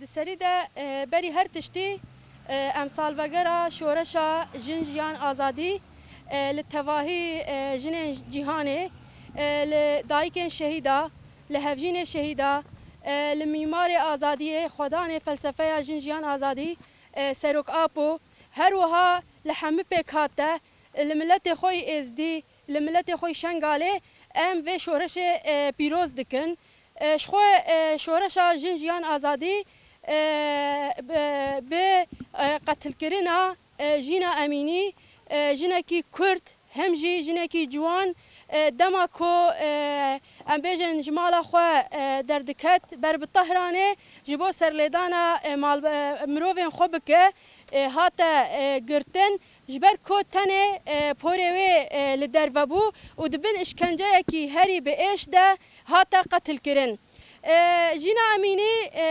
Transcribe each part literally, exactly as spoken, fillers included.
Li serî de, e, berî her tiştî, e, em salvegera şoreşa Jin Jiyan Azadî, e, li tevahî, e, jinên cîhanê, e, li dayikên şehîda, li hevjînê şehîda, e, li mîmarê azadiyê, xwedanê felsefeya Jin Jiyan Azadî, e, Serok Apo, her wiha li hemî pêkhate, li miletê xwe yî Êzdî, li miletê xwe yî Şengalê em vê şoreşê, e, pîroz dikin. E, ji xwe, e, şoreşa Jin Jiyan Azadî, e, bi, bi, e, qetilkirina, e, Jîna Emînî, e, jinekî Kurd, hem jî jinekî ciwan, e, dema ku, e, em bêjin ji mala xwe, e, derdiket ber bi Tehranê, ji bo serlêdana, e, mal, e, mirovên xwe bike, e, hate, e, girtin. Ji ber ku tenê, e, porê wê, e, li derve bû û di bin îşkenceyekî herî bi êş de hate qetilkirin. E, Jîna Emînî, e,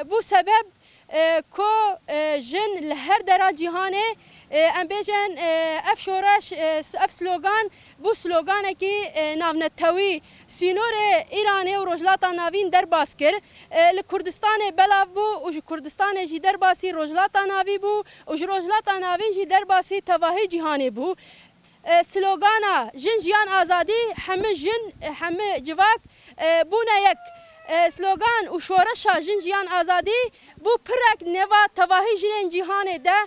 bû sebeb, e, ku, e, jin li her dera cîhanê, e, em bêjin, e, ev şoreş, e, s-, ev slogan bû sloganekî, e, navnetewî. Sînorê Îranê û Rojhilata Navîn derbas kir. E, li Kurdistanê belav bû û ji Kurdistanê jî derbasî Rojhilata Navî bû û ji Rojhilata Navîn jî derbasî tevahî cîhanê bû. E, slogana Jin Jiyan Azadî, hemî jin, e, hemî civak, e, bûne yek. E, slogan û şoreşa Jin Jiyan Azadî bû pirek nêva tevahî jinên cîhanê de.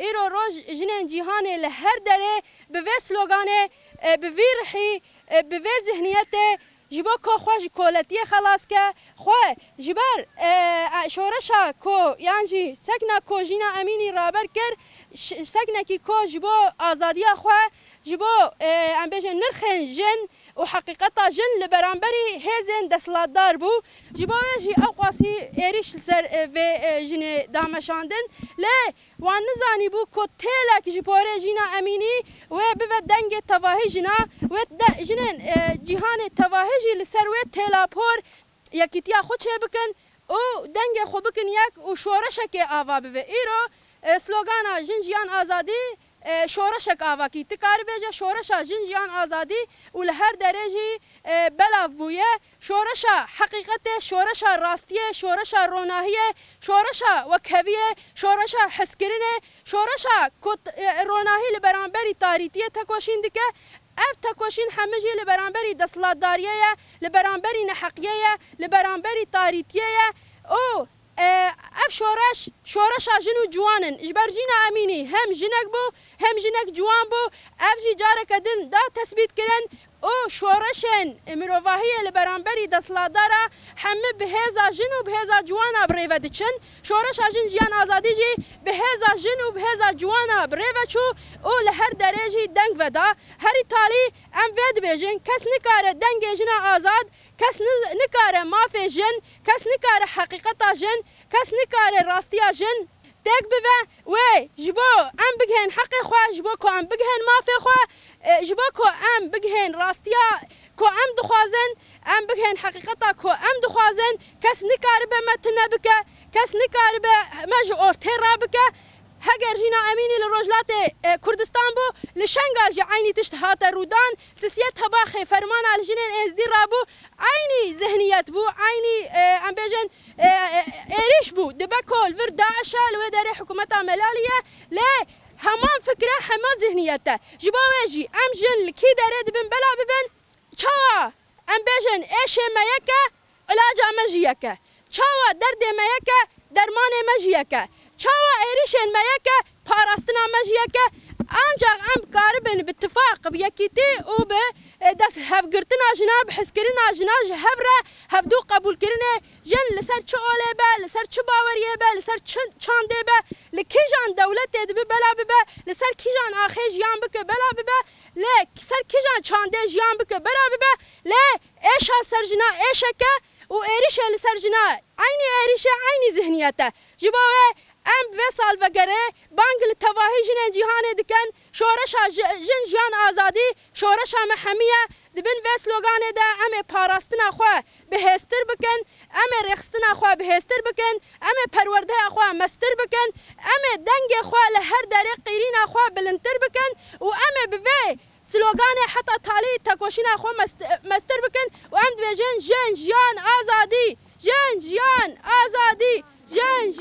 Îro roj jinên cîhanê li her derê bi vê sloganê, e, bi vî rihî, e, bi vê zihniyetê ji bo ku xwe ji koletiyê xelas ke, xwe ji ber, e, e, şoreşa ku yan jî sekna ku Jîna Emînî raber kir, ş-, seknekî ku ji bo azadiya xwe, ji bo, e, em bêjin nirxên jin û heqîqeta jin li beramberî hêzên desthilatdar bû. Ji bo wê jî ew qasî êrîş li ser, e, vê, e, jinê dameşandin. Lê wan nizanîbû ku têlek ji porê Jîna Emînî wê bibe dengê tevahî jina, wê de-, jinên, e, cîhanê tevahî jî li ser wê têlapor yekîtiya xwe çêbikin û dengê xwe bikin yek û şoreşekê ava bibe. Îro, e, slogana Jin Jiyan Azadî, e, şoreşek ava kî. Tu karî bêje şoreşa Jin Jiyan Azadî û li her derê jî, e, belav bûye. Şoreşa heqîqetê, şoreşa rastiyê, şoreşa ronahiyê, şoreşa wekheviyê, şoreşa hezkirinê, şoreşa ku, e, ronahî li beramberî tarîtiyê tekoşîn dike. Ev tekoşîn hemî jî li beramberî desthilatdariyê ye, li beramberî neheqiyê ye, li beramberî tarîtiyê ye. Û, e, ev şoreş, şoreşa jin û ciwan in. Ji ber Jîna Emînî hem jinek bû, hem jinek ciwan bû. Ev jî careke din da tesbît kirin. û şoreşên mirovahiyê li beramberî desthilatdara hemî bi hêza jin û bi hêza ciwana bi rê ve diçin. Şoreşa Jin Jiyan Azadî jî bi hêza jin û bi hêza ciwana bi rê ve çû û li her derê jî deng veda. Herî talî em vê dibêjin, kes nikare dengê jina azad, kes ni-, nikare mafê jin, kes nikare heqîqeta jin, kes nikare rastiya jin têk bive, wê ji bo em bigihên heqê xwe, ji bo ku em bigihên mafê xwe, e, ji bo ku em bigihên rastiya ku em dixwazin, em bigihên heqîqeta ku em dixwazin, kes nikaribe me tune bike, kes nikaribe me ji ortê rabike. Heger Jîna Emînî li Rojhilatê, e, Kurdistan bû, li Şengal jî eynî tişt hate rûdan, sisiyê tebaxê fermana li jinên Êzdî rabû, eynî zihniyet bû, eynî, e, em bêjin, e, e, êrîş bû. Dibe ku li vir DAIŞ e, li wê derê hikûmeta Melalî ye, lê heman fikre, hema zihniyet e. Ji bo wê jî em jin li kî derê dibin bela bibin, çawa em bêjin êşê me yek e, ilaca me jî yek e. Çawa derdê me yek e, dermanê me jî yek e. Çawa êrîşên me yek e, parastina me jî yek e. Ancaq em karibin bi tifaq, bi yekîtî û bi, e, dest hevgirtina jina, bi hezkirina jina ji hev re hevdû qebûlkirinê jin li ser çi olê be, li ser çi baweriyê be, li ser çi çandê be, li kîjan dewletê dibe bela bibe, li ser kîjan axê jiyan bike bela bibe, lê ser kîjan çandê jiyan bike bela bibe, lê êşa ser jina êşek e û êrîşê li ser jina eynî êrîş e, eynî zihniyet e. Ji bo wê em bi vê salvegerê bang li tevahî jinên cîhanê dikin, şoreşa ji-, jin jiyan azadî, şoreşa me hemî ye. Di bin vê sloganê de em ê parastina xwe bihêztir bikin, em ê rêxistina xwe bihêztir bikin, em ê perwerdeya xwe mestir bikin, em ê dengê xwe li her derê qîrîna xwe bilindtir bikin û em ê bi vê sloganê heta talî tekoşîna xwe mest-, mestir bikin û em dibêjin, jin, jiyan, azadî! Jin, jiyan, azadî! Jin,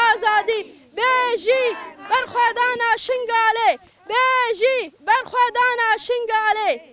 Azadî! Bê jî berxwedana Şingalê! Bê jî berxwedana Şingalê!